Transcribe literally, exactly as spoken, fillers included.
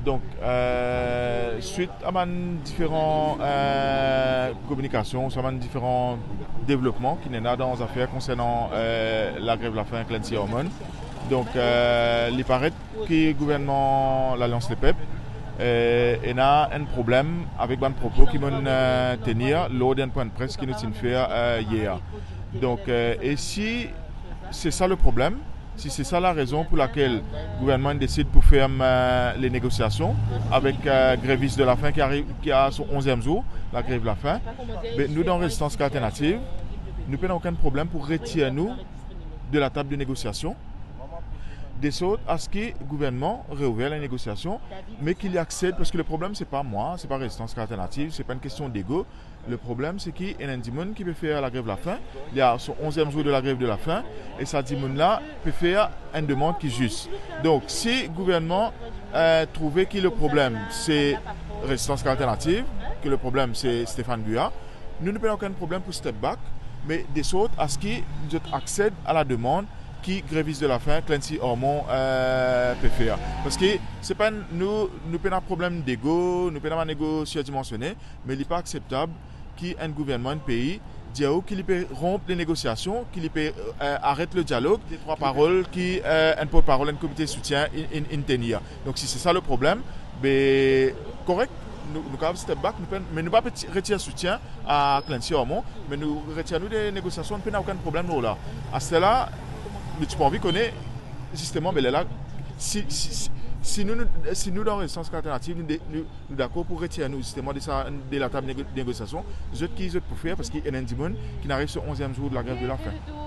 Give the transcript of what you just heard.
Donk, euh, swit a bann diferan, euh, kominikasion, swa bann diferan devlopman ki ena dan zafer konsernan, euh, lagrev lafin Clancy Hormon. Donk, euh, li paret ki gouvernman Lalians Lepep, euh, ena enn problem avek bann propo ki mo'nn, euh, tenir lor enn pwin de pres ki nou ti'nn fer, euh, yer. Donk, euh, e si se sa le problem, si se sa larezon pou lakel gouvernman inn desid pou ferm, euh, le negosiasion avek, euh, grevis de lafin ki ariv, ki a so onziem zour lagrev lafin, be nou dan Rezistans Alternativ, nou pena okenn problem pou retir nou de latab de negosiasion, de sort a se ki gouvernman reouver la negosiasion, me ki li aksed, parski le problem se pa mwa, se pa Rezistans Alternativ, se pa enn kestion dego. Le problem se ki ena enn dimoun ki pe fer lagrev lafin, li a so onziem zour de lagrev de lafin, e sa dimoun la pe fer enn demann ki zis. Donk, si gouvernman, euh, trouve ki le problem se Rezistans Alternativ, ki le problem se Stéphane Guya, nou, nou pena okenn problem pou step back, me de sort a se ki zot aksed a la demann ki grevis de lafin Clancy Hormon, euh, pe fer. Parski se pa enn, nou, nou pena problem dego, nou pena bann ego sirdimansione, me li pa akseptab ki enn gouvernman enn pei dir ou ki li pe ronp le negosiasion, ki li pe, euh, aret le dialog, de trwa parol ki, euh, enn portparol enn komite soutien inn, inn, inn tenir. Donk, si se sa le problem, be, korek, nou, nou kapav step back, nou pe, me nou pa pe ti-, retir soutien a Clancy Hormon, me nou retir nou de negosiasion, nou pena okenn problem lor la. Aster la, nou ti pou anvi kone, zisteman, be lerla, si, si, si, si nou, nou, si nou dan Rezistans Alternativ, nou de-, nou, nou dakor pou retir nou zisteman de sa, de latab nego-, negosiasion, zot ki zot pou fer, parski ena enn dimoun ki inn ariv so onziem zour de lagrev de lafin.